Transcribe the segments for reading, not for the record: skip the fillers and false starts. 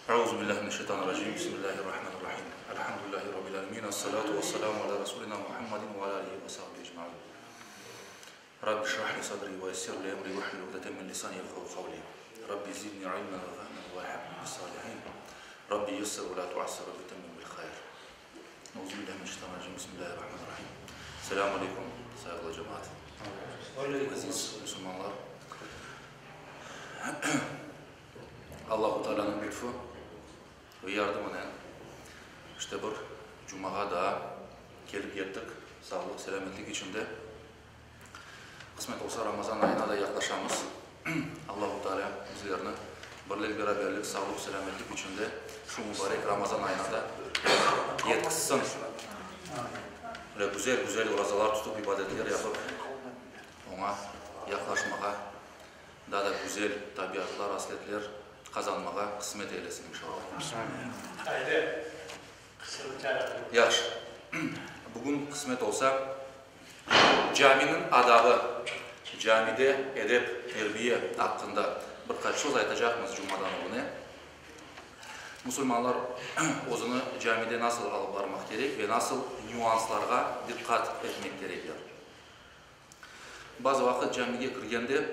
Euzu billahi mineşşeytanirracim. Bismillahirrahmanirrahim. Elhamdülillahi rabbil alemin. Esselatu vesselâmu alâ rasulina Muhammedin ve alâ alihi ve sahbihi ecmaîn. Rabbi şrah li sadri ve yessir li emri ve hlul uqdeten min lisani yefkahu kavli. Rabbi zidni ilmen ve fehmen ve elhikni bis salihin. Rabbi yessir ve la tuassir Rabbi temmim bil hayr. Euzu billahi mineşşeytanirracim. Bismillahirrahmanirrahim. Selâmu aleykum, sayğılı cemaat. Aziz musulmanlar. Allahu Taalânıñ lütfu ve yardımınen işte bir cumağa daa kelip yettik, sağlıq, selâmetlik içinde. Qısmet olsa, Ramazan ayına da yaqlaşamız. Allahu Taalâ bizlerni birlik-beraberlik, sağlıq, selâmetlik içinde şu mubarek Ramazan ayına da yetkizsin. Böyle güzel-güzel orazalar tutıp, ibadetler yapıp, oña yaqlaşmağa Daa da güzel tabiatlar, asletler qazanmağa qısmet eylesin, inşallah. Yahşı. Bugün qısmet olsa, caminiñ adabı, camide edep, terbiye aqqında bir qaç söz aytacaqmız cumadan ögüne. Musulmanlar özüni camide nasıl alıp barmaq kerek ve nasıl nüanslarğa diqqat etmek kerekler. Bazı vaqıt camige kirgende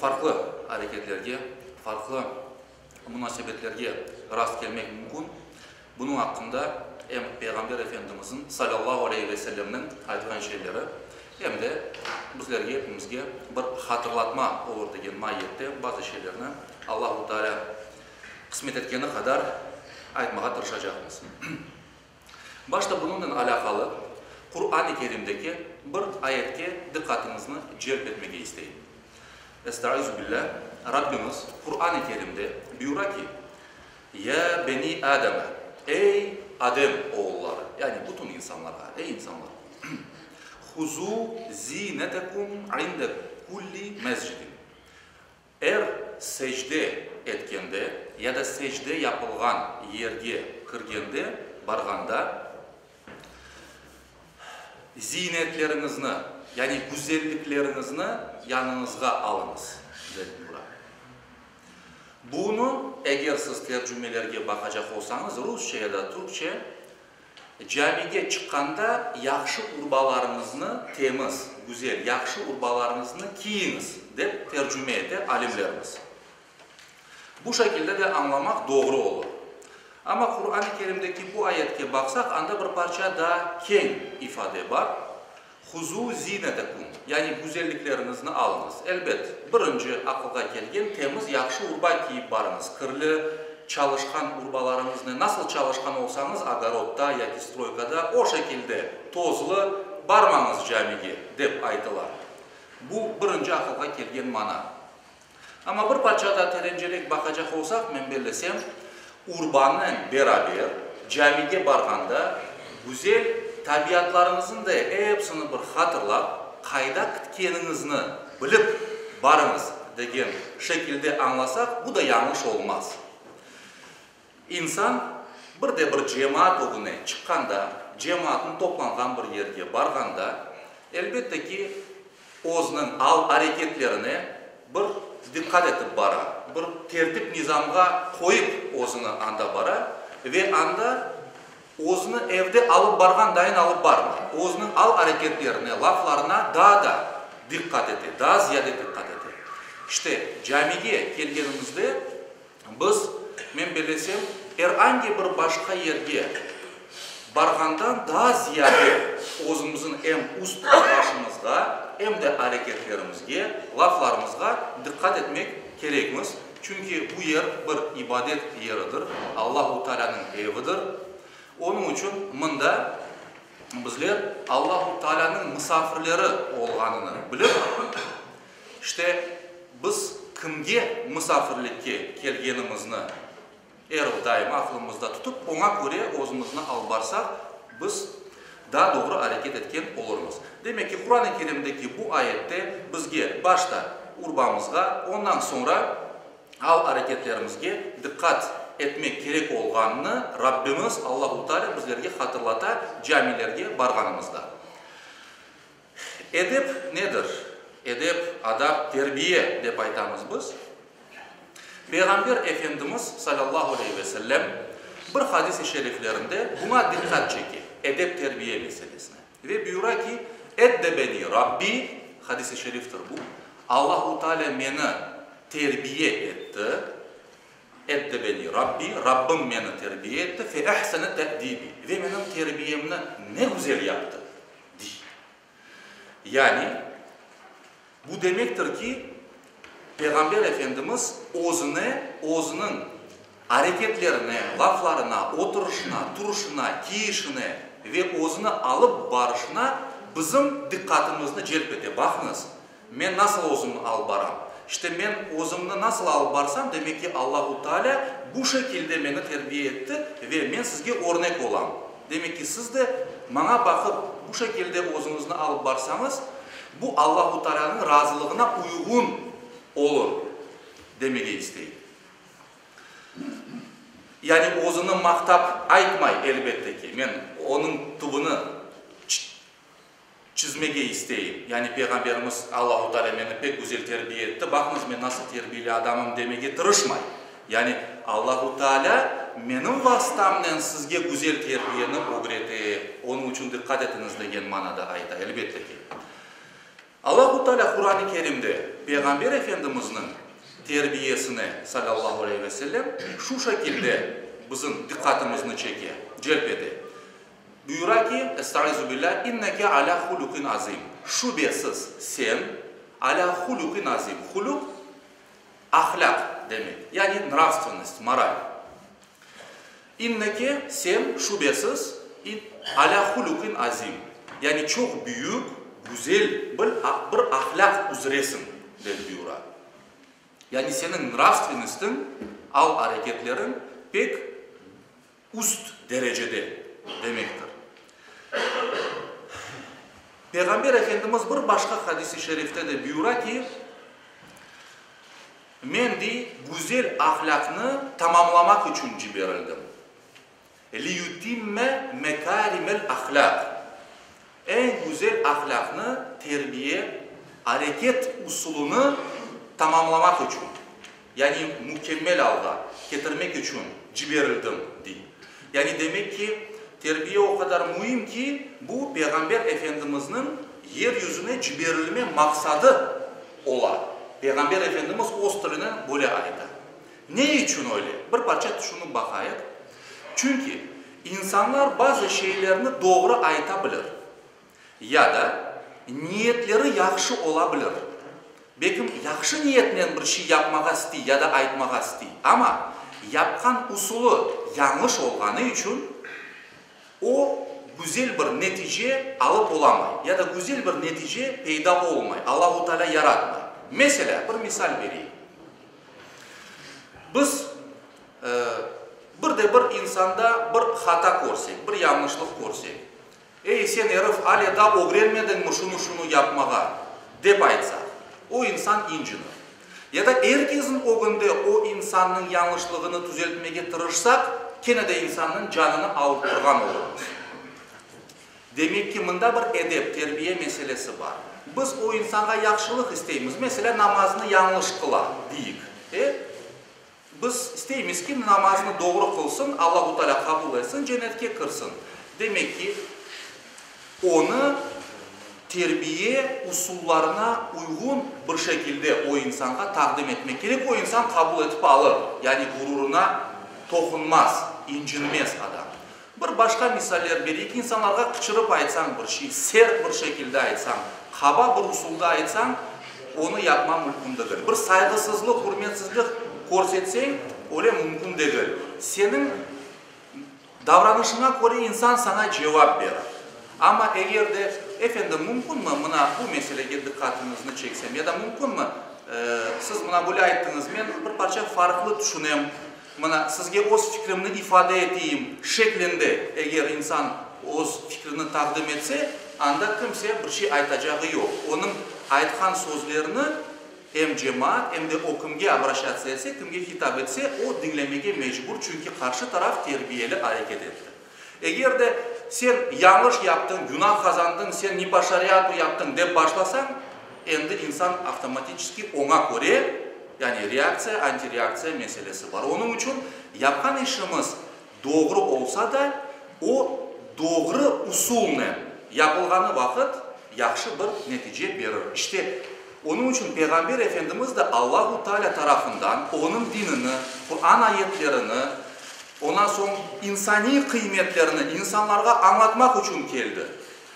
farqlı areketlerge, farqlı munasebetlerge rast kelmek mümkün. Bunıñ aqqında em Peyğamber Efendimizniñ, salâllahu aleyhi ve sellemniñ, aytqan şeyleri, em de bizlerge, epimizge bir hatırlatma olur degen maiyette bazı şeylerni Allahu Teala qısmet etkeni qadar aytmağa tırışacaqmız. Başta bunıñnen alâqalı Quran-ı Kerimdeki bir ayetke diqqatıñıznı celp etmege isteyim. Estaizu billâh, Rabbimiz Quran-ı Kerimde buyura ki, Ya beni Ademe, ey Adem oğulları, yani bütün insanlarğa, ey insanlar, huzu zinetekum inde kulli mescidin, Er secde etkende ya da secde yapılğan yerge kirgende, barğanda, ziynetleriñizni, yani güzellikleriñizni yanıñızğa alıñız, dep buyura. Bunı, eger siz tercümelerge baqacaq olsañız, rusça ya da türkçe, Camige çıqqanda yahşı urbalarıñıznı, temiz, güzel, yahşı urbalarıñıznı kiyiñiz, dep tercüme ete alimlerimiz. Bu şekilde de añlamaq doğru olur. Amma Quran-ı Kerimdeki bu ayetke baqsaq, anda bir parça daa keñ ifade bar, Huzu zinetekum, yani güzellikleriñizni alıñız. Elbet, birinci aqılğa kelgen temiz, yahşı urba kiyip barıñız. Kirli, çalışqan urbalarıñıznen nasıl çalışqan olsañız, ogorodda yaki stroykada, o şekilde, tozlı, barmañız camige, dep aytıla. Bu, birinci aqılğa kelgen mana. Amma bir parça da terencerek baqacaq olsaq, men bellesem, urbanen beraber camige barğanda güzel tabiatlarıñıznı da epsini bir hatırlap, qayda kitkeniñizni bilip barıñız degen şekilde añlasaq, bu da yañlış olmaz. İnsan bir de bir cemaat ögüne çıqqanda, cemaatnıñ toplanğan bir yerge barğanda, elbette ki, özüniñ al-areketlerine bir diqqat etip bara, bir tertip-nizamğa qoyıp özüni anda bara ve anda özüni evde alıp barğan dayın alıp barmay, özüniñ al-areketlerine, laflarına daa da diqqat ete, daa ziyade diqqat ete. İşte, camige kelgenimizde, Biz, men bellesem, er angi bir başqa yerge barğandan daa ziyade özümizniñ em üst-başımızğa, em de areketlerimizge, laflarımızğa diqqat etmek kerekmiz, çünki bu yer bir ibadet yeridir, Allahu Taalânıñ evidir. Onıñ içün mında bizler Allahu Taalânıñ musafirleri olğanını bilip, İşte, biz kimge musafirlikke kelgenimizni er daim aqlımızda tutıp, oña köre özümizni alıp barsaq, biz daa doğru areket etken olurmız. Demek ki, Quran-ı Kerimdeki bu ayette bizge başta urbamızğa, ondan soñra al-areketlerimizge diqqat etmek kerek olğanını Rabbimiz Allahu Teala bizlerge hatırlata camilerge barğanımızda. Edep nedir? Edep, adap, terbiye dep aytamız biz. Peyğamber Efendimiz, salâllahu aleyhi ve sellem, bir hadis-i şeriflerinde buña diqqat çeke, edep-terbiye meselesine. Ve buyura ki, Eddebeni Rabbi, hadis-i şeriftir bu, Allahu Teala meni terbiye etti, Eddebeni Rabbi, Rabbim meni terbiye etti, fe ehsene te'dibi, ve menim terbiyemni ne güzel yaptı, dey. Yani, bu demektir ki, Peyğamber Efendimiz özüne, özüniñ areketlerine, laflarına, oturışına, turuşına, kiyişine ve özüni alıp barışına bizim diqqatımıznı celp ete. Baqıñız, men nasıl özümni alıp baram? İşte, men özümni nasıl alıp barsam, demek ki, Allahu Teala bu şekilde meni terbiye etti ve men sizge örnek olam. Demek ki, siz de maña baqıp bu şekilde özüñizni alıp barsañız, bu Allahu Tealânıñ razılığına uyğun olur, demege istey. Yani özüni maqtap aytmay, elbette ki, men onıñ tübüni çizmege isteyim. Yani Peyğamberimiz, Allahu Teala meni pek güzel terbiye etti, baqıñız men nasıl terbiyeli adamım demege tırışmay. Yani Allahu Teala menim vasıtamnen sizge güzel terbiyeni ögrete, onıñ içün diqqat etiñiz degen manada ayta, elbette ki. Allahu Teala Quran-ı Kerimde Peyğamber Efendimizniñ terbiyesine, salâllahu aleyhi ve sellem, şu şekilde bizim diqqatımıznı çeke, celp ete. Buyura ki, Estaizu billâh, İnneke alâ hulüqin azîm, şübesiz, sen, alâ hulüqin azîm, hulüq, ahlâq demek, yani nravstvennost, moral. İnneke, sen, şübesiz, alâ hulüqin azîm, yani çoq büyük, güzel bir bir ahlâq üzresiñ, dep buyura. Yani seniñ nravstvennostiñ, al-areketleriñ pek üst derecede demektir. Peyğamber Efendimiz bir başqa hadis-i şerifte de buyura ki, Men, dey, güzel ahlâqnı tamamlamaq içün ciberildim. Liyutimme mekârimel ahlâq. Eñ güzel ahlâqnı, terbiye, areket usulını tamamlamaq içün, yani mükemmel alğa ketirmek içün ciberildim, dey. Yani demek ki, terbiye o qadar müim ki, bu Peyğamber Efendimizniñ yer yüzüne ciberilme maqsadı ola. Peyğamber Efendimiz öz tilinen böyle ayta. Ne içün öyle? Bir parça tüşünip baqayıq. Çünki insanlar bazı şeylerni doğru ayta bilir, ya da niyetleri yahşı ola bilir. Belkim, yahşı niyetnen bir şey yapmağa istey ya da aytmağa istey, amma yapqan usulı yañlış olğanı içün o, güzel bir netice alıp olamay ya da güzel bir netice peyda olmay, Allahu Teala yaratmay. Meselâ, bir misal bereyim. Biz bir de bir insanda bir hata körsek, bir yañlışlıq körsek, Ey, sen erif, ale daa ögrenmediñmi şunı-şunı yapmağa? dep aytsaq, o insan incinir. Ya da er kesniñ ögünde o insannıñ yañlışlığını tüzeltmege tırışsaq, kene de insannıñ canını avurttırğan olurmız. Demek ki, mında bir edep, terbiye meselesi bar. Biz o insanğa yahşılıq isteymiz, meselâ, namaznı yañlış qıla, deyik, e? Biz isteymiz ki, namaznı doğru qılsın, Allahu Teala qabul etsin, cennetke kirsin. Demek ki, onı terbiye usullarına uyğun bir şekilde o insanğa taqdim etmek kerek, o insan qabul etip alır, yani ğururına toqunmaz, incinmez adam. Bir başqa misaller bereyik, insanlarğa qıçırıp aytsañ bir şey, sert bir şekilde aytsañ, qaba bir usulda aytsañ, onı yapma mülkün degil. Bir sayğısızlıq, ürmetsizlik körsetseñ, öyle mümkün degil. Seniñ davranışıña köre insan saña cevap berir. Amma eger de, efendim, mümkünmi mına bu meselege diqqatıñıznı çeksem ya da mümkünmi, siz mına böyle ayttıñız, men bir parça farqlı tüşünem, Mına, sizge öz fikrimni ifade eteyim şeklinde eger insan öz fikrini taqdim etse, anda kimse bir şey aytacağı yoq. Onıñ aytqan sözlerini em cemaat, em de o kimge obraşatsa etse, kimge hitap etse, o diñlemege mecbur, çünki qarşı taraf terbiyeli areket etti. Eger de sen yañlış yaptıñ, günah qazandıñ, sen ne po şariatu yaptıñ dep başlasañ, endi insan avtomatiçeski oña köre. Yani reaktsiya, antireaktsiya meselesi bar. Onıñ içün yapqan işimiz doğru olsa da, o doğru usulnen yapılğanı vaqıt yahşı bir netice berir. İşte, onıñ içün Peyğamber Efendimiz de Allahu Teala tarafından onıñ dinini, Quran ayetlerini, ondan soñ insaniy qıymetlerni insanlarğa añlatmaq içün keldi.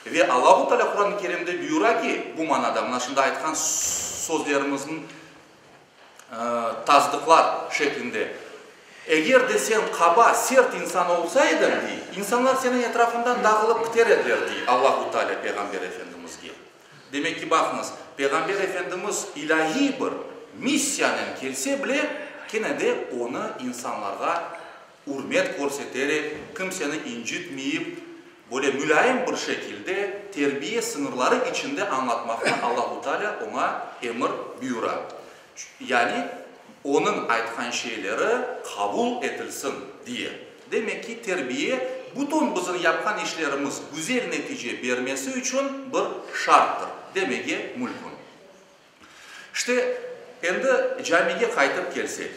Ve Allahu Teala Quran-ı Kerimde buyura ki, bu manada, mına şimdi aytqan sözlerimizniñ tasdıqlar şeklinde, Eger de sen qaba, sert insan olsaydıñ, dey, insanlar seniñ etrafından dağılıp kiter ediler, dey Allahu Teala Peyğamber Efendimizge. Demek ki, baqıñız, Peyğamber Efendimiz ilâhiy bir missiyanen kelse bile, kene de onı insanlarğa ürmet körseterek, kimseni incitmeyip, böyle mulâyim bir şekilde, terbiye sıñırları içinde añlatmaqnı Allahu Teala oña emir buyura. Yani, onıñ aytqan şeyleri qabul etilsin, diye. Demek ki, terbiye, bütün bizim yapqan işlerimiz güzel netice bermesi içün bir şarttır, demege mülkün. İşte, endi camige qaytıp kelsek.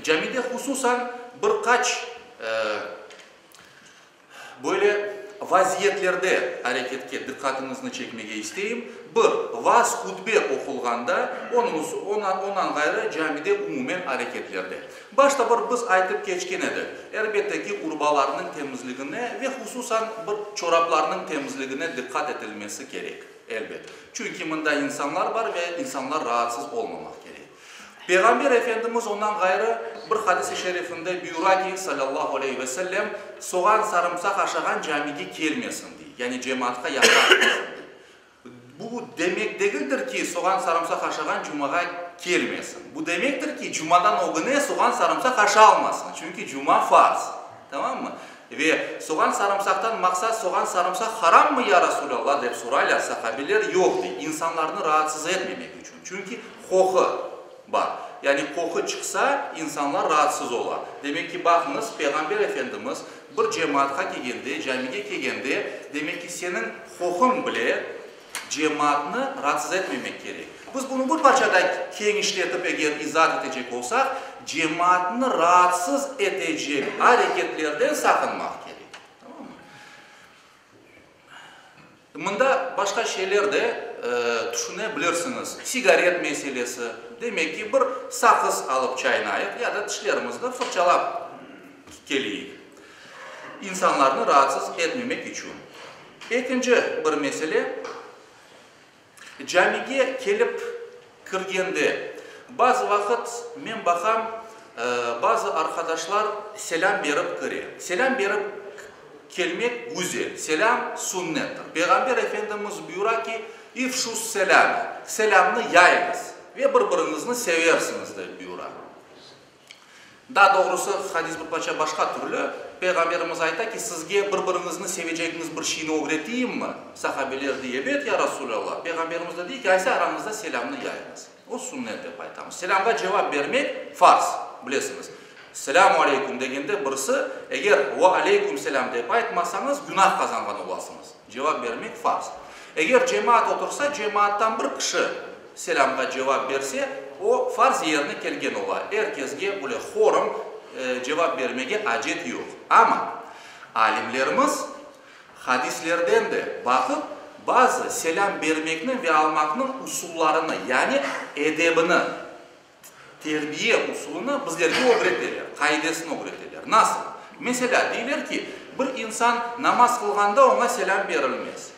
Camide hususan bir qaç böyle vaziyetlerde areketke diqqatıñıznı çekmege isteyim. Bir, vaaz, hutbe oqulğanda, ondan ğayrı camide umumen areketlerde. Başta bir biz aytıp keçken edik, elbette ki, urbalarnıñ temizligine ve hususan bir çoraplarnıñ temizligine diqqat etilmesi kerek, elbet. Çünki mında insanlar bar ve insanlar raatsız olmamaq kerek. Peyğamber Efendimiz ondan ğayrı bir hadis-i şerifinde buyura ki, salâllahu aleyhi ve sellem, Soğan-sarımsaq aşağan camige kelmesin, dey, yani cemaatqa yaqlaşmasın, dey. Bu demek degildir ki, soğan-sarımsaq aşağan cumağa kelmesin. Bu demektir ki, cumadan ögüne soğan-sarımsaq aşalmasın, çünki cuma farz. Tamammı? Ve soğan-sarımsaqtan maqsat soğan-sarımsaq harammı, ya Rasulâllah, dep soraylar sahabeler, yoq, dey, insanlarnı raatsız etmemek içün, çünki qoqu bar. Yani qoqu çıqsa, insanlar raatsız ola. Demek ki, baqıñız, Peyğamber Efendimiz bir cemaatqa kelgende, camige kelgende, demek ki, seniñ qoquñ bile cemaatnı raatsız etmemek kerek. Biz bunı bir parça da kenişletip eger izaat etecek olsaq, cemaatnı raatsız etecek areketlerden saqınmaq kerek. Tamammı? Mında başqa şeyler de tüşüne bilirsiñiz, sigaret meselesi, demek ki, bir saqız alıp çaynayıq ya da tişlerimizni fırçalap keleyik, insanlarnı raatsız etmemek içün. Ekinci bir mesele, Camige kelip kirgende, bazı vaqıt men baqam, bazı arqadaşlar selâm berip kire. Selâm berip kelmek güzel, selâm sünnettir. Peyğamber Efendimiz buyura ki, İfşus-selâme, selâmnı yayıñız ve bir-biriñizni seversiñiz, dep buyura. Daa doğrusı, hadis bir parça başqa türlü, Peyğamberimiz ayta ki, Sizge bir-biriñizni sevecegiñiz bir şeyni ögreteyimmi? Sahabeler dey, Ebet, ya Rasulallah. Peyğamberimiz de dey ki, Aysa arañızda selâmnı yayıñız. O sünnet dep aytamız. Selâmğa cevap bermek farz, bilesiñiz. Selâmu aleyküm degende birisi, eger ve aleyküm selâm dep aytmasañız, günah qazanğan olasıñız. Cevap bermek farz. Eger cemaat otursa, cemaattan bir kişi Selâmğa cevap berse, o, farz yerine kelgen ola, er kesge böyle horum cevap bermege acet yoq. Amma alimlerimiz hadislerden de baqıp, bazı selâm bermekniñ ve almaqnıñ usullarını, yani edebini, terbiye usulını bizlerge ögreteler, qaidesini ögreteler. Nasıl? Meselâ, deyler ki, bir insan namaz qılğanda oña selâm berilmez.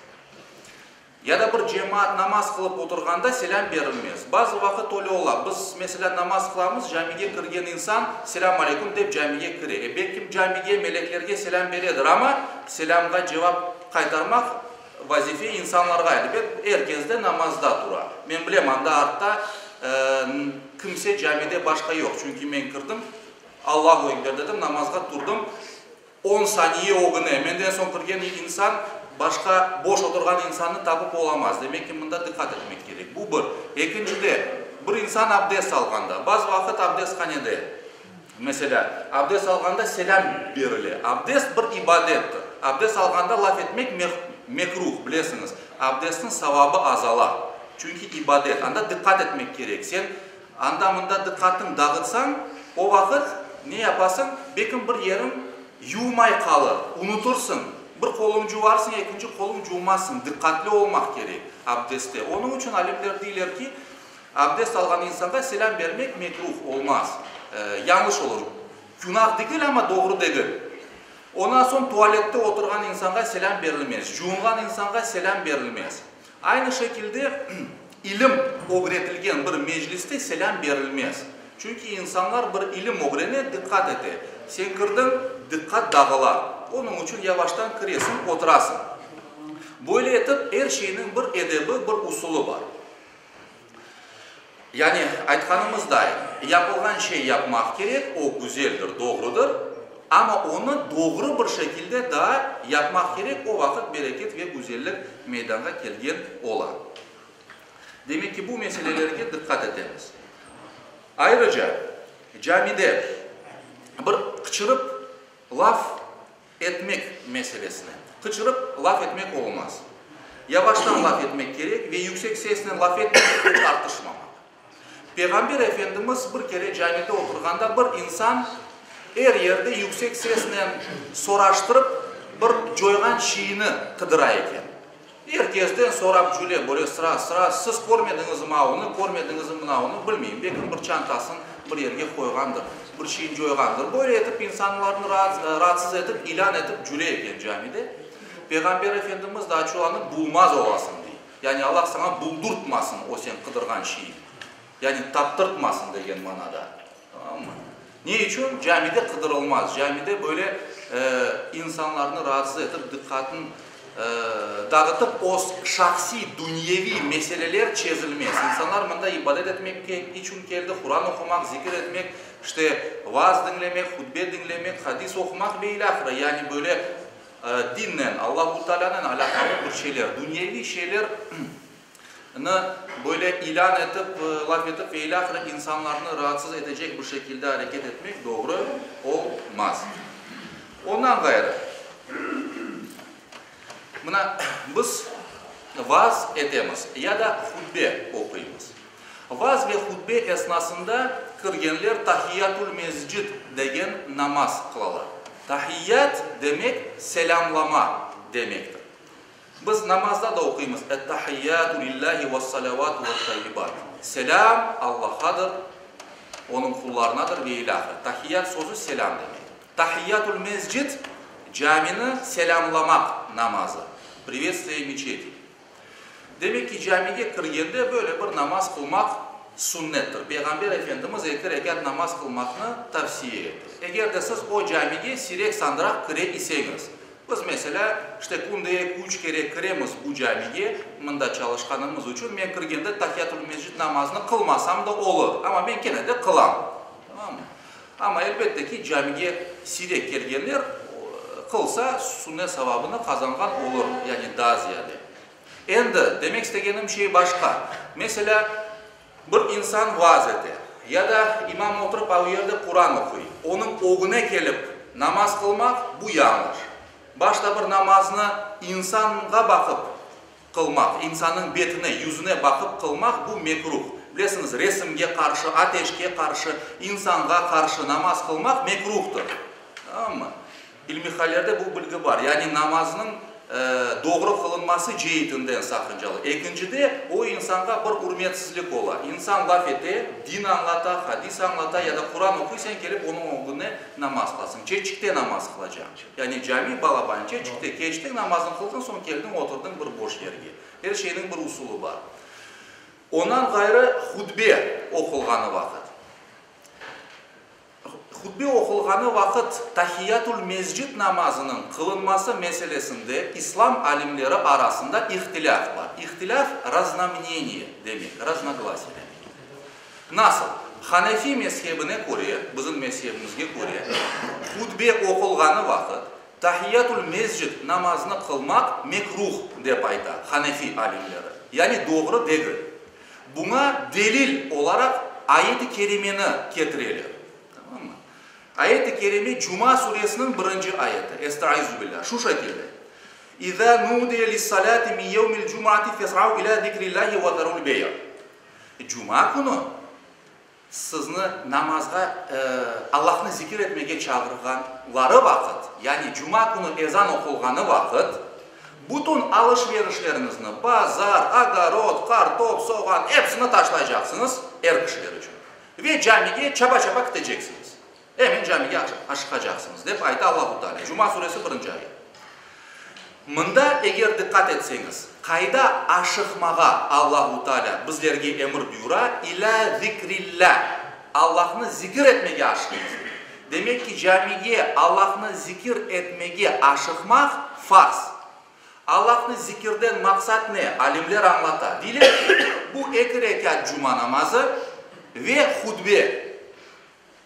Ya da bir cemaat namaz qılıp oturğanda selâm berilmez. Bazı vaqıt öyle ola, biz, meselâ, namaz qılamız, camige kirgen insan selâm aleyküm dep camige kire. E, belkim camige meleklerge selâm beredir, amma selâmğa cevap qaytarmaq vazife insanlarğa, elbet, er kes de namazda tura. Men bilem, anda artta kimse camide başqa yoq, çünki men kirdim, Allahu ekber dedim, namazğa turdım. On saniye ögüne, menden soñ kirgen insan başqa boş oturğan insannı tapıp olamaz. Demek ki, mında diqqat etmek kerek. Bu bir. Ekincide, bir insan abdest alğanda, bazı vaqıt abdesthanede, meselâ, abdest alğanda selâm berile. Abdest bir ibadettir. Abdest alğanda laf etmek mekruh, bilesiñiz. Abdestniñ savabı azala. Çünki ibadet. Anda diqqat etmek kerek. Sen. Anda-mında diqqatıñ dağıtsañ, o vaqıt ne yapasıñ? Belkim bir yeriñ yuvmay qalır, unutırsıñ. Bir qoluñ cuvarsıñ, ekinci qoluñ cuvmazsıñ. Diqqatli olmaq kerek abdestte. Onıñ içün alimler deyler ki, abdest alğan insanğa selâm bermek mekruh, olmaz, yañlış olur. Günah degil, amma doğru degil. Ondan soñ tualette oturğan insanğa selâm berilmez, cuvunğan insanğa selâm berilmez. Aynı şekilde ilim ögretilgen bir mecliste selâm berilmez. Çünki insanlar bir ilim ögrene, diqqat ete. Sen kirdiñ, diqqat dağıla. Onıñ içün yavaştan kiresiñ, oturasıñ. Böyle etip er şeyniñ bir edebi, bir usulı bar. Yani, aytqanımızday, yapılğan şey yapmaq kerek, o güzeldir, doğrudır, amma onı doğru bir şekilde daa yapmaq kerek, o vaqıt bereket ve güzellik meydanğa kelgen ola. Demek ki, bu meselelerge diqqat etemiz. Ayrıca, camide bir qıçırıp laf etmek meselesine. Qıçırıp laf etmek olmaz. Yavaştan laf etmek kerek ve yüksek sesnen laf etmemek ve tartışmamaq. Peyğamber Efendimiz bir kere camide oturğanda bir insan er yerde yüksek sesnen soraştırıp bir coyğan şiyini qıdıra eken. Er kesden sorap cüle, böyle sıra, sıra, siz körmediñizmi avnı, körmediñizmi mınavnı, bilmeyim, belkim bir çantasın bir yerge qoyğandır, bir şeyin coyğandır. Böyle etip insanlarnı raatsız etip, ilân etip cüre eken camide. Peyğamber Efendimiz de açuvlanıp, bulmaz olasıñ, dey. Yani Allah saña buldurtmasın o sen qıdırğan şeyni. Yani taptırtmasın degen manada. Tamam mı? Ne içün? Camide qıdırılmaz. Camide böyle insanlarnı raatsız etip, diqqatın dağıtıp, öz şahsiy, dünyeviy meseleler çezilmez. İnsanlar mında ibadet etmek içün keldi, Quran oqumaq, zikir etmek, işte, vaaz diñlemek, hutbe diñlemek, hadis oqumaq ve ilâhre. Yani böyle dinnen, Allahu Taalânen alâqalı bir şeyler, dünyeviy şeyler nı böyle ilân etip, laf etip ve ilâhre insanlarnı raatsız etecek bir şekilde areket etmek doğru olmaz. Ondan ğayrı, mına, biz vaaz etemiz ya da hutbe oquymız. Vaaz ve hutbe esnasında kirgenler tahiyyatül-mescid degen namaz qılalar. Tahiyyat demek selâmlama demektir. Biz namazda da oquymız, Ettahiyatu lillahi vessalavatu vettayyibat, Selâm Allahqadır, Onıñ qullarınadır ve ilâhre. Tahiyyat sözü selâm demek. Tahiyyatul mescid, camini selâmlamaq namazı, privetstviye meçeti. Demek ki, camige kirgende böyle bir namaz qılmaq sünnettir. Peyğamber Efendimiz eki rekât namaz qılmaqnı tavsiye etti. Eger de siz o camige siyrek-sandıraq kire iseñiz, Biz, meselâ, işte, künde eki-üç kere kiremiz bu camige, mında çalışqanımız içün, men kirgende tahiyyatül-mescid namazını qılmasam da olur, amma men kene de qılam. Tamam mı? Amma, elbette ki, camige siyrek kelgenler qılsa, sünnet savabını qazanğan olur, yani daa ziyade. Endi, demek istegenim şey başqa. Meselâ, Bir insan vaaz ete, ya da imam oturıp a yerde Quran oquy, onıñ ögüne kelip namaz qılmaq, bu yañlış. Başta bir namaznı insanğa baqıp qılmaq, insannıñ betine, yüzüne baqıp qılmaq, bu mekruh. Bilesiñiz, resimge qarşı, ateşke qarşı, insanğa qarşı namaz qılmaq mekruhtır. Tamam mı? İlmihallerde bu bilgi bar, yani namaznıñ doğru qılınması ceetinden saqıncalı. Ekincide, o insanğa bir ürmetsizlik ola. İnsan laf ete, din añlata, hadis añlata ya da Quran oquy, sen kelip onıñ ögüne namaz qılasıñ. Çetçikte namaz qılacaq. Yani cami balaban, çetçikte keçtiñ, namazını qıldıñ, soñ keldiñ, oturdıñ bir boş yerge. Er şeyniñ bir usulı bar. Ondan ğayrı, hutbe oqulğanı vaqıt. Hutbe oqulğanı vaqıt tahiyyatül-mescid namazınıñ qılınması meselesinde İslam alimleri arasında ihtilâf bar. İhtilâf, raznomneniye demek, raznoglasiye demek. Nasıl? Hanefi mezhebine köre, bizim mezhebimizge köre, hutbe oqulğanı vaqıt tahiyyatül-mescid namazını qılmaq mekruh, dep ayta hanefi alimleri, yani doğru degil. Buña delil olaraq ayet-i kerimeni ketireler. Tamam mı? Ayet-i kerime Cuma suresiniñ birinci ayeti, Estaizu billah, şu şekilde, İzâ nudiye lis-salâti min yevmil cum'ati fes'av ilâ zikrillâhi ve zerul bey'. Cuma künü. Sizni namazğa, Allahnı zikir etmege çağırğanları vaqıt, yani cuma künü ezan oqulğanı vaqıt, bütün alış-verişleriñizni, bazar, ogorod, qartop, soğan, epsini taşlaycaqsıñız, er kişiler içün, ve camige çaba-çaba kiteceksiñiz. Emen camige aşıqacaqsıñız, dep ayta Allahu Teala, Cuma suresi birinci ayet. Mında, eger diqqat etseñiz, qayda aşıqmağa Allahu Teala bizlerge emir buyura, İlâ zikrillâ, Allahnı zikir etmege aşıqıñız. Demek ki, camige Allahnı zikir etmege aşıqmaq farz. Allahnı zikirden maqsat ne? Alimler añlata, deyler ki, bu eki rekât cuma namazı ve hutbe.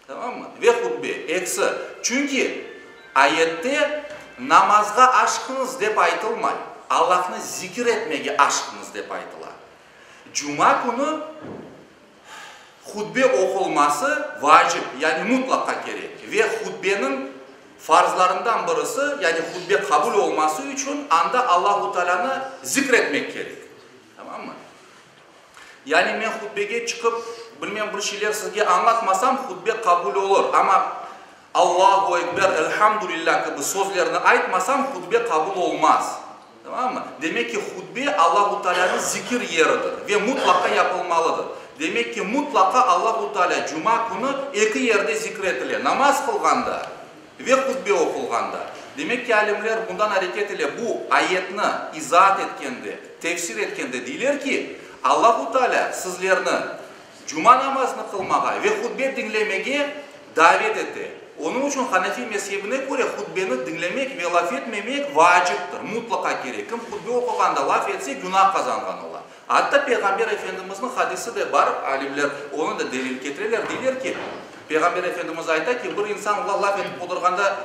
Tamammı? Ve hutbe, ekisi. Çünki ayette namazğa aşqıñız dep aytılmay, Allahnı zikir etmege aşqıñız dep aytıla. Cuma künü hutbe oqulması vacip, yani mutlaqa kerek. Ve hutbeniñ farzlarından birisi, yani hutbe qabul olması içün anda Allahu Taalânı zikr etmek kerek. Tamammı? Yani men hutbege çıqıp, bilmem bir şeyler sizge añlatmasam, hutbe qabul olur, amma Allahu ekber, elhamdülillah kibi sözlerni aytmasam, hutbe qabul olmaz. Tamammı? Demek ki, hutbe Allahu Taalânıñ zikir yeridir ve mutlaqa yapılmalıdır. Demek ki, mutlaqa Allahu Taalâ cuma künü eki yerde zikr etile, namaz qılğanda Ve hutbe oqulğanda. Demek ki, alimler bundan areket ile bu ayetni izaat etkende, tefsir etkende deyler ki, Allahu Teala sizlerni cuma namazını qılmağa ve hutbe diñlemege davet ete. Onıñ içün Hanefi mezhebine köre hutbeni diñlemek ve laf etmemek vaciptir, mutlaqa kerek. Kim hutbe oquğanda laf etse, günah qazanğan ola. Atta Peyğamber Efendimizniñ hadisi de bar, alimler onı da delil ketireler, deyler ki, Peyğamber Efendimiz ayta ki, bir insan laf etip oturğanda,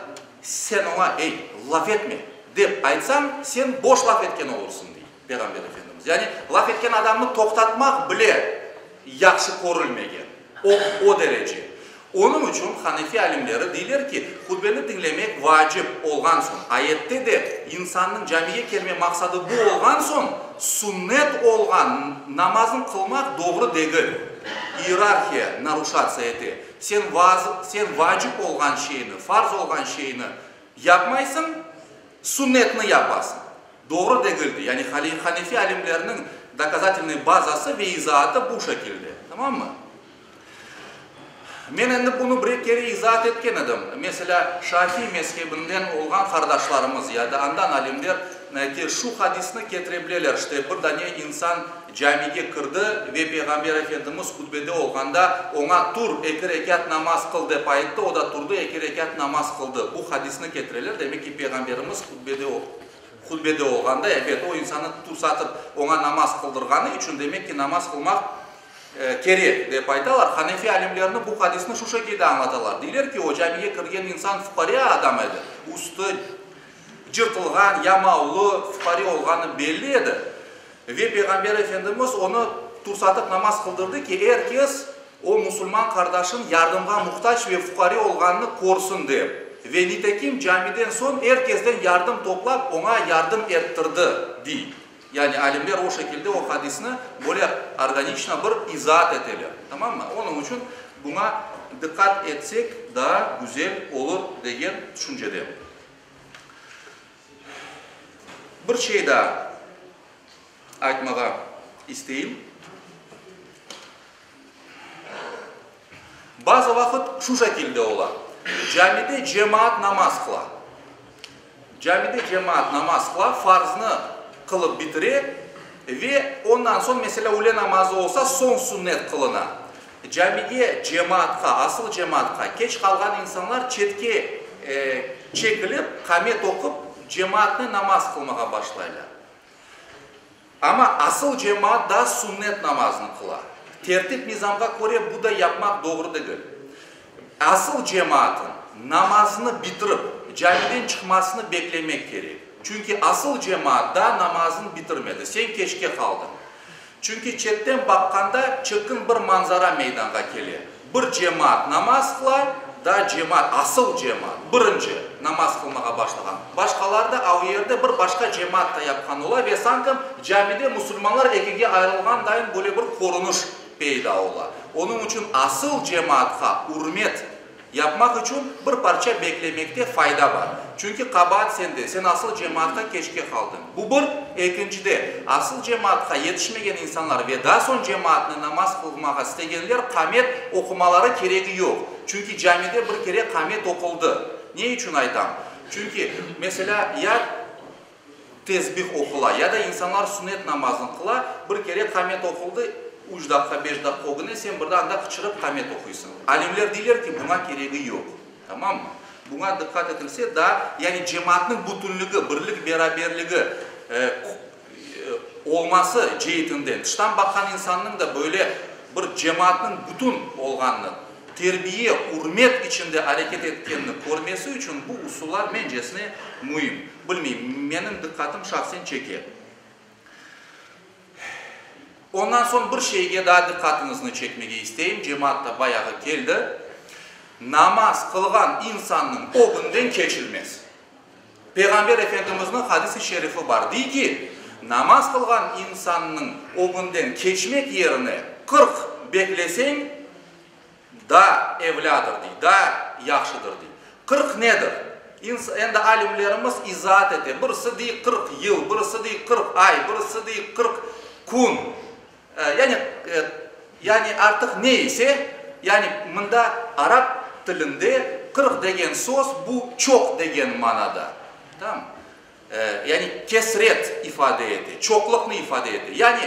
sen oña, Ey, laf etme! dep aytsañ, sen boş laf etken olursıñ, dey Peyğamber Efendimiz. Yani, laf etken adamnı toqtatmaq bile yahşı körülmegen, o, o derece. Onıñ içün hanefi alimleri deyler ki, hutbeni diñlemek vacip olğan soñ, ayette de insannıñ camiye kelme maqsadı bu olğan soñ, sünnet olğan namazın qılmaq doğru degil, iyerarhiya naruşatsiya ete, sen sen vacip olğan şeyni, farz olğan şeyni yapmaysıñ, sünnetni yapasıñ. Doğru degildi. Yani hanefi alimleriniñ dokazatelnıy bazası ve izaatı bu şekilde. Tamammı? Men endi bunı bir kere izaat etken edim. Meselâ, Şafiy mezhebinden olğan qardaşlarımız ya da andan alimler ki, şu hadisni ketire bileler, işte, bir dane insan camige kirdi ve Peyğamber Efendimiz hutbede olğanda oña tur, eki rekât namaz qıl dep ayttı, o da turdı, eki rekât namaz qıldı. Bu hadisni ketireler, demek ki, Peyğamberimiz hutbede hutbede olğanda, ebet, o insannı tursatıp oña namaz qıldırğanı içün, demek ki, namaz qılmaq Kerek, dep aytalar. Hanefi alimlerini bu hadisni şu şekilde añlatalar. Deyler ki, o camiye kirgen insan fuqare adam edi, üstü cırtılğan, yamavlı, fuqare olğanı belli edi. Ve Peyğamber Efendimiz onı tursatıp namaz qıldırdı ki, er kes o musulman qardaşın yardımğa muhtac ve fuqare olğanını körsün dep. Ve nitekim camiden soñ er kesden yardım toplap oña yardım ettirdi, dey. Yani alimler o şekilde o hadisni böyle organiçno bir izaat eteler. Tamammı? Onıñ içün buña diqqat etsek daa güzel olur degen tüşüncedem. Bir şey daa aytmağa isteyim. Bazı vaqıt şu şekilde ola, camide cemaat namaz qıla. Camide cemaat namaz qıla, farznı qılıp bitire ve ondan soñ, meselâ, üle namazı olsa, soñ sünnet qılına. Camige cemaatqa, asıl cemaatqa keç qalğan insanlar çetke çekilip, qamet oqup, cemaatnen namaz qılmağa başlaylar. Amma asıl cemaat da sünnet namazını qıla. Tertip-nizamğa köre bu da yapmaq doğru degil. Asıl cemaatın namazını bitirip, camiden çıqmasını beklemek kerek. Çünki asıl cemaat daa namazını bitirmedi, sen keçke qaldıñ. Çünki çetten baqqanda çirkin bir manzara meydanğa kele. Bir cemaat namaz qıla, daa cemaat, asıl cemaat, birinci namaz qılmağa başlağan. Başqaları da au yerde bir başqa cemaat da yapqan ola ve sanki camide musulmanlar ekige ayırılğan dayın böyle bir körüniş. peyda ola. Onıñ içün asıl cemaatqa ürmet yapmaq içün bir parça beklemekte fayda bar. Çünki qabaat sende, sen asıl cemaatqa keçke qaldıñ. Bu bir. Ekincide, asıl cemaatqa yetişmegen insanlar ve daa soñ cemaatnen namaz qılmağa istegenler qamet oqumaları keregi yoq. Çünki camide bir kere qamet oquldı. Ne içün aytam? Çünki, meselâ, ya tesbih oqula, ya da insanlar sünnet namazını qıla, bir kere qamet oquldı, üç daqqa, beş daqqa ögüne sen bir de anda qıçırıp qamet oquysıñ. Alimler deyler ki, buña keregi yoq. Tamammı? Buña diqqat etilse, daa, yani cemaatnıñ bütünligi, birlik-beraberligi olması ceetinden, tıştan baqqan insannıñ da böyle bir cemaatnıñ bütün olğanını, terbiye, ürmet içinde areket etkenini körmesi içün bu usullar, mencesine, müim. Bilmeyim, menim diqqatım şahsen çeke. Ondan soñ bir şeyge daa diqqatıñıznı çekmege isteyim, cemaat da bayağı keldi, namaz qılğan insannıñ ögünden keçilmez. Peyğamber Efendimizniñ hadis-i şerifi bar, dey ki, namaz qılğan insannıñ ögünden keçmek yerine 40 bekleseñ, daa evlâdır, dey, daa yahşıdır, dey. 40 nedir? Endi alimlerimiz izaat ete, birisi dey 40 yıl, birisi dey 40 ay, birisi dey 40 kün. Yani, yani artıq ne ise, yani mında arap tilinde 40 degen söz bu çoq degen manada, tamam, yani kesret ifade ete, çoqluqnı ifade ete. Yani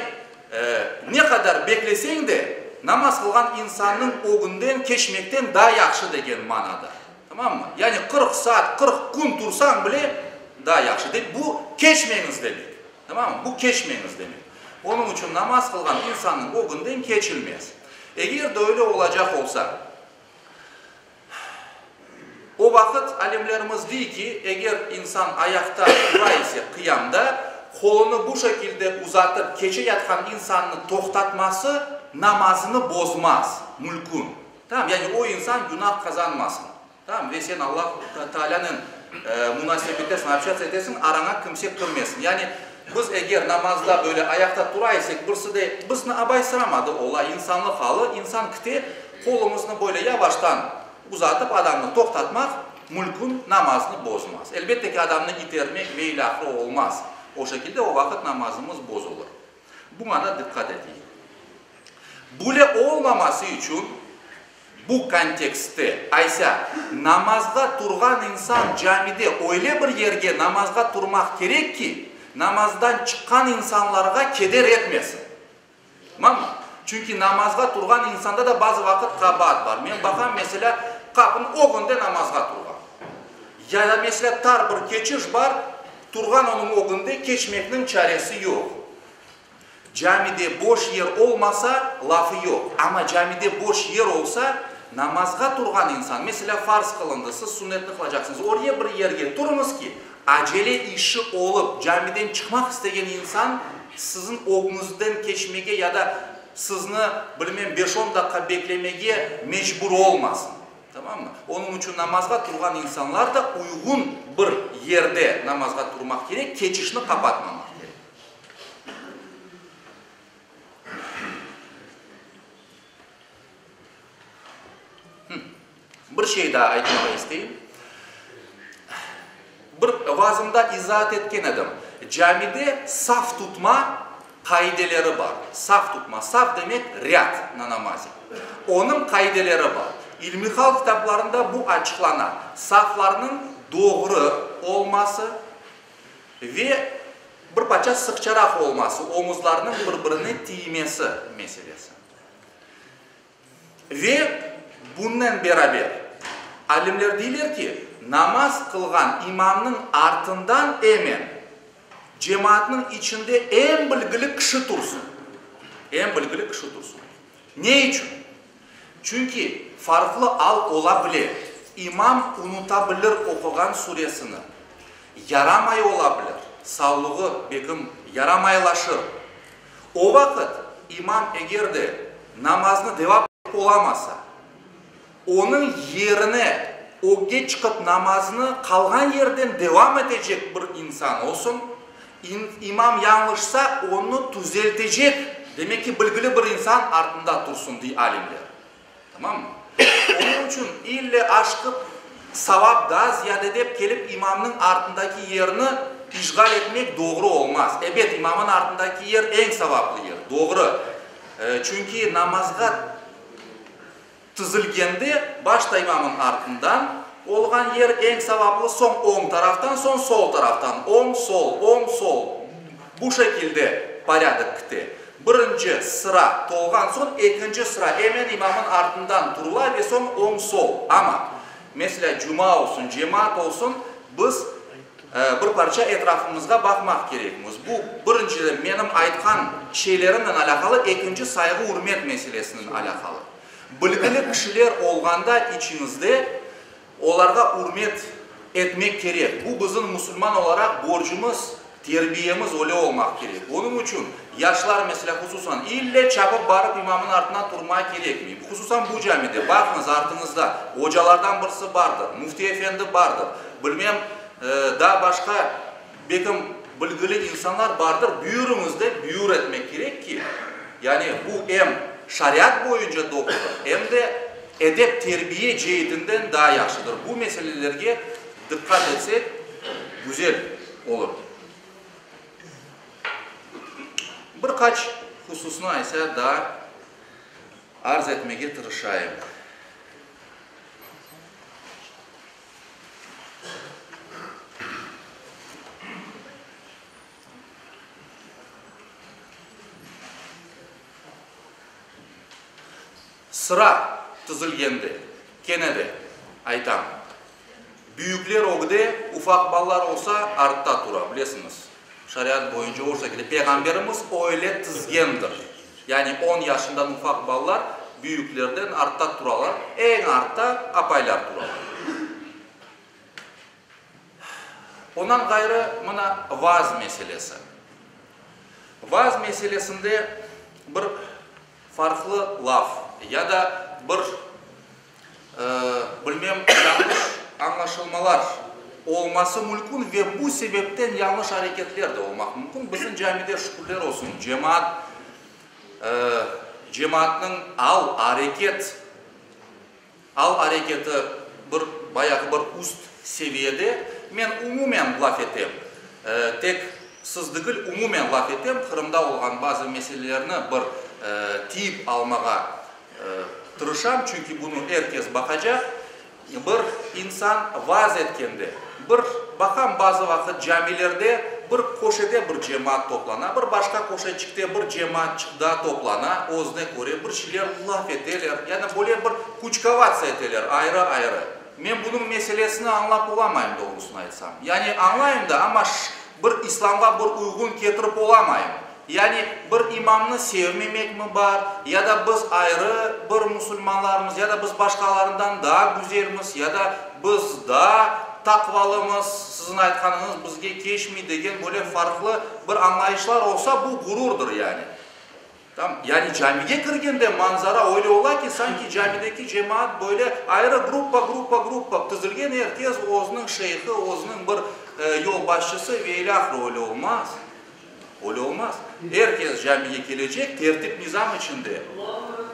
ne qadar bekleseñ de, namaz qılğan insannıñ ögünden keçmekten daa yahşı degen manada. Tamammı? Yani 40 saat, 40 kün tursañ bile daa yahşı. Dep bu keçmeñiz demek. Tamammı? Bu keçmeñiz demek. Onıñ içün namaz qılğan insannıñ ögünden keçilmez. Eger de öyle olacaq olsa, o vaqıt alimlerimiz dey ki, eger insan ayaqta tura ise, qıyamda, qolunı bu şekilde uzatıp keçe yatqan insannı toqtatması namazını bozmaz, mülkün. Tamam, yani o insan günah qazanmasın. Tamam, ve sen Allah Taalânen munasebettesiñ, общаться etesiñ, araña kimse kirmesin. Yani biz eger namazda böyle ayaqta tura isek, birisi de bizni abaysıramadı, ola, insanlıq alı, insan kite, qolumıznı böyle yavaştan uzatıp adamnı toqtatmaq mülkün, namaznı bozmaz. Elbette ki, adamnı itermek ve ilâhre olmaz. O şekilde o vaqıt namazımız bozulır. Buña da diqqat eteyik. Böyle olmaması içün bu kontekstte, aysa, namazğa turğan insan camide öyle bir yerge namazğa turmaq kerek ki, namazdan çıqqan insanlarğa keder etmesin. Tamam mı? Çünki namazğa turğan insanda da bazı vaqıt qabaat bar. Men baqam, meselâ, qapınıñ ögünde namazğa turğan. Ya da, meselâ, tar bir keçiş bar, turğan onıñ ögünde, keçmekniñ çaresi yoq. Camide boş yer olmasa, lafı yoq. Amma camide boş yer olsa, namazğa turğan insan, meselâ, farz qılındı, siz sunnetni qılacaqsıñız, oraya bir yerge turıñız ki, acele işi olıp, camiden çıqmaq istegen insan siziñ ögüñizden keçmege ya da sizni, bilmem, beş-on daqqa beklemege mecbur olmasın. Tamammı? Onıñ içün namazğa turğan insanlar da uyğun bir yerde namazğa turmaq kerek, keçişni qapatmamaq kerek. Bir şey daa aytmağa isteyim. Bir vaazımda izaat etken edim. Camide saf tutma qaideleri bar. Saf tutma. Saf demek râd na namaze. Onıñ qaideleri bar. İlmihal kitaplarında bu açıqlana. Saflarnıñ doğru olması ve bir parça sıqçaraq olması, omuzlarnıñ bir-birine tiymesi meselesi. Ve bunnen beraber, alimler deyler ki, namaz qılğan imamnıñ artından emen cemaatnıñ içinde eñ bilgili kişi tursın. Eñ bilgili kişi tursın. Ne içün? Çünki farqlı al ola bile, imam unuta bilir oquğan suresini, yaramay ola bilir, savluğı, bekim, yaramaylaşır. O vaqıt imam eger de namaznı devam etip olamasa, onıñ yerine ögge çıqıp namaznı qalğan yerden devam etecek bir insan olsun, imam yañlışsa, onı tüzeltecek. Demek ki, bilgili bir insan artında tursun, dey alimler. Tamam mı? Onıñ içün ille aşqıp, savap daa ziyade dep kelip imamnıñ artındaki yerni işğal etmek doğru olmaz. Ebet, imamın artındaki yer eñ savaplı yer, doğru. Çünki namazğa tizilgende başta imamın artından olğan yer eñ savaplı, soñ oñ taraftan, soñ sol taraftan, oñ, sol, oñ, sol, bu şekilde porâdok kite. Birinci sıra tolğan soñ, ekinci sıra emen imamın artından turula ve soñ oñ-sol. Amma, meselâ, cuma olsun, cemaat olsun, biz bir parça etrafımızğa baqmaq kerekmiz. Bu, birinciden, menim aytqan şeylerimnen alâqalı, ekinci, sayğı-ürmet meselesinen alâqalı. Bilgili kişiler olğanda içiñizde, Olarğa ürmet etmek kerek. Bu bizim musulman olaraq borcumız, terbiyemiz öyle olmaq kerek. Onıñ içün yaşlar, meselâ, hususan, ille çapıp barıp imamnıñ artına turmağa kerekmey. Hususan bu camide, baqıñız, artıñızda ocalardan birisi bardır, müfti efendi bardır, bilmem, daa başqa bekim bilgili insanlar bardır, büyüriñiz dep büyür etmek kerek ki, yani bu em şariat boyunca doğrudır, em de edep-terbiye ceetinden daa yahşıdır. Bu meselelerge diqqat etsek, güzel olur. Bir qaç hususnı aysa daa arz etmege tırışayım. Sıra tizilgende, kene de aytam, büyükler ögde, ufaq balalar olsa, artta tura, bilesiñiz, şariat boyunca o şekilde, Peyğamberimiz öyle tizgendir. Yani on yaşından ufaq balalar büyüklerden artta turalar, eñ artta apaylar turalar. Ondan ğayrı, mına vaaz meselesi. Vaaz meselesinde bir farqlı laf ya da bir, bilmem, yañlış añlaşılmalar olması mülkün ve bu sebepten yañlış areketler de olmaq mümkün. Bizim camide, şükürler olsun, cemaat, cemaatnıñ al-areket, Al-areketi bir bayağı bir üst seviyede. Men umumen laf etem, tek siz degil, umumen laf etem, Qırımda olğan bazı meselelerni bir tiyip almağa tırışam, çünki bunı er kes baqacaq. Bir insan vaaz etkende, bir baqam bazı vaqıt camilerde bir köşede bir cemaat toplana, bir başqa köşeçikte bir cemaatçıq daa toplana, özüne köre bir şeyler laf eteler, yani böyle bir kuçkovatsa eteler ayrı-ayrı. Men bunıñ meselesini añlap olamayım, doğrusını aytsam. Yani añlayım da, amma bir islamğa bir uyğun ketirip olamayım. Yani bir imamnı sevmemekmi bar, ya da biz ayrı bir musulmanlarmız, ya da biz başqalarından daa güzelmiz, ya da biz daa taqvalımız, siziñ aytqanıñız bizge keçmey degen böyle farqlı bir añlayışlar olsa, bu gururdır yani. Tam, yani camige kirgende manzara öyle ola ki, sanki camideki cemaat böyle ayrı gruppa, gruppa, gruppa tizilgen, er kes özüniñ şeyhi, özüniñ bir yolbaşçısı ve ilâhre öyle olmaz. Öyle olmaz. Er kes camige kelecek, tertip-nizam içinde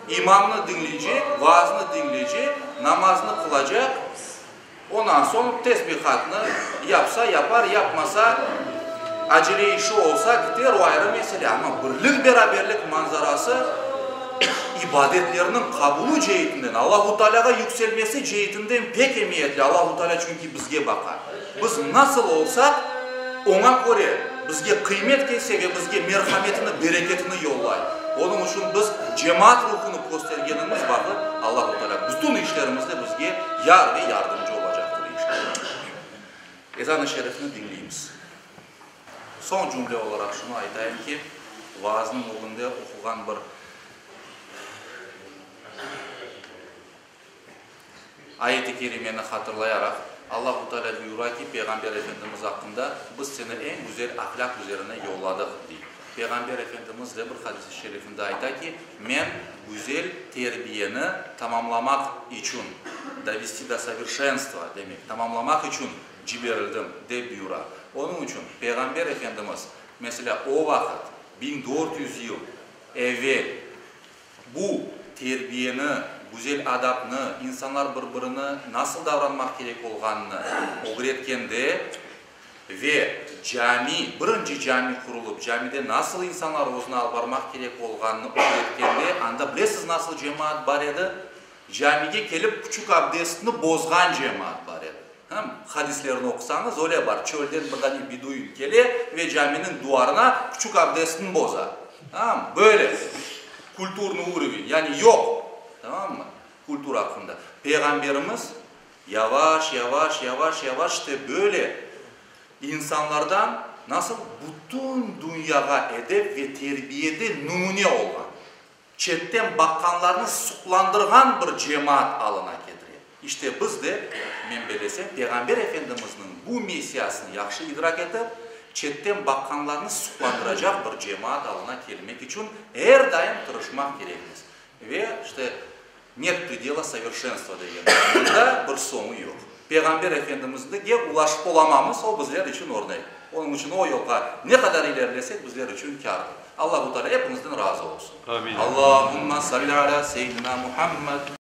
imamnı diñleycek, vaaznı diñleycek, namaznı qılacaq, ondan soñ tesbihatnı yapsa, yapar, yapmasa, acele işi olsa, kiter, o ayrı mesele. Amma birlik-beraberlik manzarası ibadetlerniñ qabulı ceetinden, Allahu Tealâğa yükselmesi ceetinden pek emiyetli. Allahu Tealâ çünki bizge baqa. Biz nasıl olsaq, oña köre bizge qıymet kese ve bizge merhametini, bereketini yollay. Onıñ içün biz cemaat ruhunı köstergenimiz vaqıt, Allahu Teala bütün işlerimizde bizge yar ve yardımcı olacaqtır, inşallah. Ezan-ı şerifni diñleymiz. Soñ cümle olaraq şunı aytayım ki, vaaznıñ ögünde oquğan bir Ayet-i kerimeni hatırlayaraq, Allahu Teala buyura ki, Peyğamber Efendimiz aqqında, Biz seni eñ güzel ahlâq üzerine yolladıq, dey. Peyğamber Efendimiz de bir hadis-i şerifinde ayta ki, Men güzel terbiyeni tamamlamaq içün, dovesti do soverşenstva, demek, tamamlamaq içün ciberildim, dep buyura. Onıñ içün Peyğamber Efendimiz, meselâ, o vaqıt, 1400 yıl. Evel bu terbiyeni, güzel adapnı, insanlar bir-birini nasıl davranmaq kerek olğanını ögretkende ve cami, birinci cami qurulıp, camide nasıl insanlar özüni alıp barmaq kerek olğanını ögretkende, anda bilesiz nasıl cemaat bar edi? Camige kelip küçük abdestni bozğan cemaat bar edi. Hım, hadislerni oqusañız, öyle bar, çölden bir dane beduin kele ve caminiñ duvarına küçük abdestini boza. Tamam, böyle kulturnıy uroven, yani yoq, tamammı, kultura aqqında. Peyğamberimiz yavaş, yavaş, yavaş, yavaş işte böyle insanlardan nasıl bütün dünyağa edep ve terbiyede nümüne olğan, Çetten baqqanlarnı suqlandırğan bir cemaat alına ketire. İşte biz de, men bellesem, Peyğamber Efendimizniñ bu missiyasını yahşı idrak etip, çetten baqqanlarnı suqlandıracaq bir cemaat alına kelmek içün er daim tırışmaq kerekmiz. Ve, işte, Net predela soverşenstva degen mında bir soñu yoq. Peyğamber Efendimizge ulaşıp olamamız, o bizler içün örnek. Onıñ içün o yolğa ne qadar ilerilesek, bizler içün kârdır. Allahu Teala epimizden razı olsun. Amin. Allahumma salli ala seyyidina Muhammed.